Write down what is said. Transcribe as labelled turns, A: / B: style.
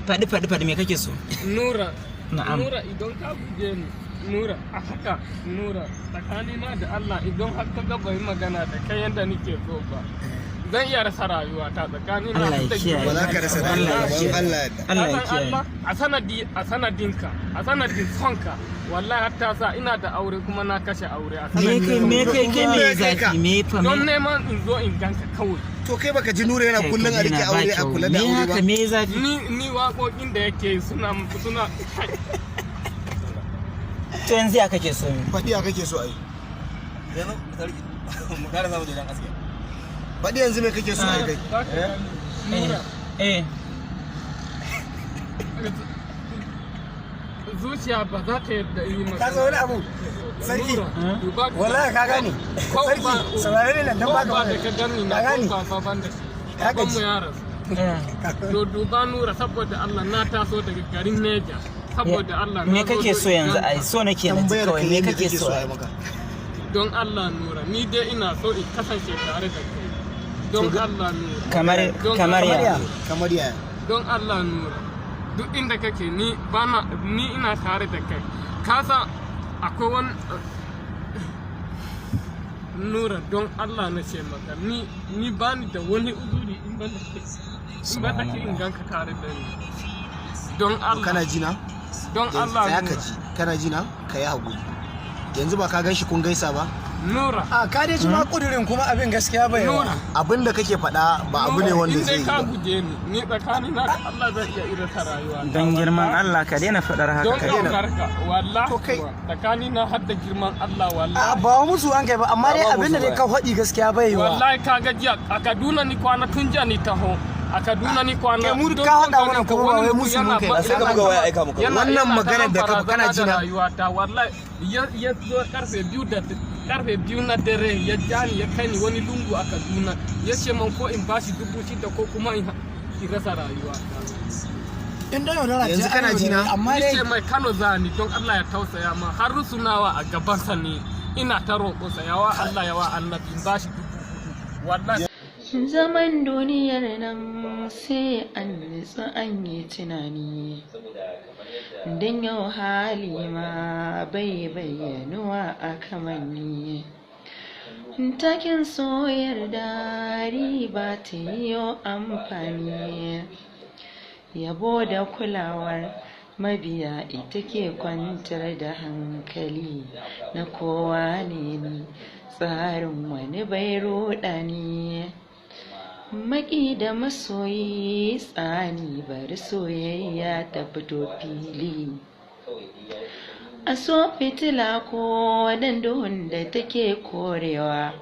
A: Faɗi, faɗi, faɗi, me kake so?
B: Nura.
A: Na'am.
B: Nura, idan ka guje ni, Nura, a haka, Nura, tsakanina da Allah, idan har ka ga bai magana da kai yanda nake so ba, zan iya rasa rayuwata tsakanina
A: Allah ya
B: da
A: kiyaye.
C: Ba za ka rasa
A: Allah ya
C: rayuwa ba
A: kiyaye.
C: Allah ya yarda.
A: Allah ya
B: Ka san
A: kiyaye.
B: Allah, a sanadinka, a sanadin sonka, wallahi har ta sa ina da aure kuma na kashe aure a
A: Me kai
B: sanadin
A: me kai kai me
C: Me kai ka?
A: zafi me fa
B: don
A: me
B: neman in zo in ganka kawai.
C: To kai baka ji Nura yana
A: Kai,
C: kullun
A: ka
C: a rike
A: daina, ba
C: aure, a
A: kyau.
C: kula da
A: Me
C: aure
A: haka
C: ba?
A: me zafi?
B: Ni waƙoƙin da yake yi suna
A: To yanzu ya kake so mi?
C: Faɗi ya kake so ai.
D: Yanzu sarki mu kara samu daidan aski.
C: Faɗi yanzu me kake so ai kai?
B: Za ka gani, Nura,
A: Eh.
B: zuciya ba za ta yadda yi magana.
E: Ka san wani abu, sarki?
B: Nura, duba ka-
E: Wallahi ka gane.
B: Ko
E: Sarki, saurare ni nan dan
B: ko
E: baka
B: ba da
E: wani.
B: ka gani na
E: Ka gane?
B: ko ba ban da shi.
E: Ka
B: Baban mu
E: gaji.
B: ya rasu.
A: Eh.
B: To duba Nura, saboda Allah na taso daga garin Neja. Saboda Allah na
A: Me
B: zo
A: kake so
B: don
A: yanzu ai?
B: ganka.
A: So nake na ji
C: Tambayar
A: kawai
C: ka
A: me
C: me
A: kake
C: kake
A: so
C: so ai
A: ai?
C: maka?
B: Don Allah Nura, ni dai ina so in kasance tare da kai. Don Allah Nura.
A: Kamar
B: Don
A: kamar
B: Allah.
A: ya.
C: Kamar yaya?
B: Don Allah Nura. Duk inda kake ni bana ni ina tare da kai. Ka san akwai wani Nura, don Allah na ce maka ni bani da wani uzuri in ban da kai in ganka tare da ni. Don Allah.
C: Kana ji na?
B: Don
C: Yanzu
B: Allah
C: tsaya ka
B: Nura.
C: ji. Kana ji na? Ka yi haƙuri. Yanzu ba ka gan shi kun gaisa ba?
B: Nura.
E: A ka dai ji ma kudirin kuma abin gaskiya bai wa.
B: Nura.
C: Abin da kake faɗa ba abu ne wanda
B: In
C: zai
B: dai
C: yi
B: ka
C: ba.
B: guje ni, ni tsakanina da Allah zan iya irin rayuwa.
A: Don girman Allah ka daina faɗar haka,
B: Don
A: ka daina.
B: ƙaunarka, wallahi
C: To kai-
B: kuwa, tsakanina har da girman Allah
E: A
B: wallahi.
E: ba wa musu an kai ba, amma dai
D: Ba
E: abin da
D: musu
E: dai
D: ba.
E: ka faɗi gaskiya bai wa.
B: Wallahi ka ga jiya a Kaduna ni kwana, tun jiya ni taho. A Kaduna ni kwana.
E: Kai mu
B: Don
E: ka haɗa
B: son
E: mana
B: ganin ka
E: kuma ba
B: wani
E: wai
B: mutum
E: musu
B: yana
E: mun kai.
D: Sai ka buga waya aika muka.
C: Wannan
B: yana ta
C: maganar da ka- kana
B: barazana
C: ji na?
B: da rayuwata wallahi ya zo karfe 2 na dare ya ja ni ya kai ni wani lungu a Kaduna, ya ce man ko in bashi 6,000 ko kuma in rasa rayuwata.
E: In dai yaudara ce,
C: Yanzu
E: ai
C: kana ji na?
E: yaudara, amma
B: Ni
E: dai
B: ce mai Kano zani, don Allah ya tausaya ma, har rusunawa a gabansa ne ina ta roƙonsa yawa Allah yawa annabi in bashi 4,000 wallahi.
F: Zaman duniyar nan sai an nutsu an yi tunani. Don yau hali ma bai bayyanuwa a kamanni. Takin soyar da riba ta yiwo amfani. Yabo da kulawar mabiya ita ke kwantar da hankali na kowa ne ni, tsarin wani bai ruɗani. Maƙi da masoyi tsani, bari soyayya ta fito fili. A so fitila ko dan duhun da take korewa.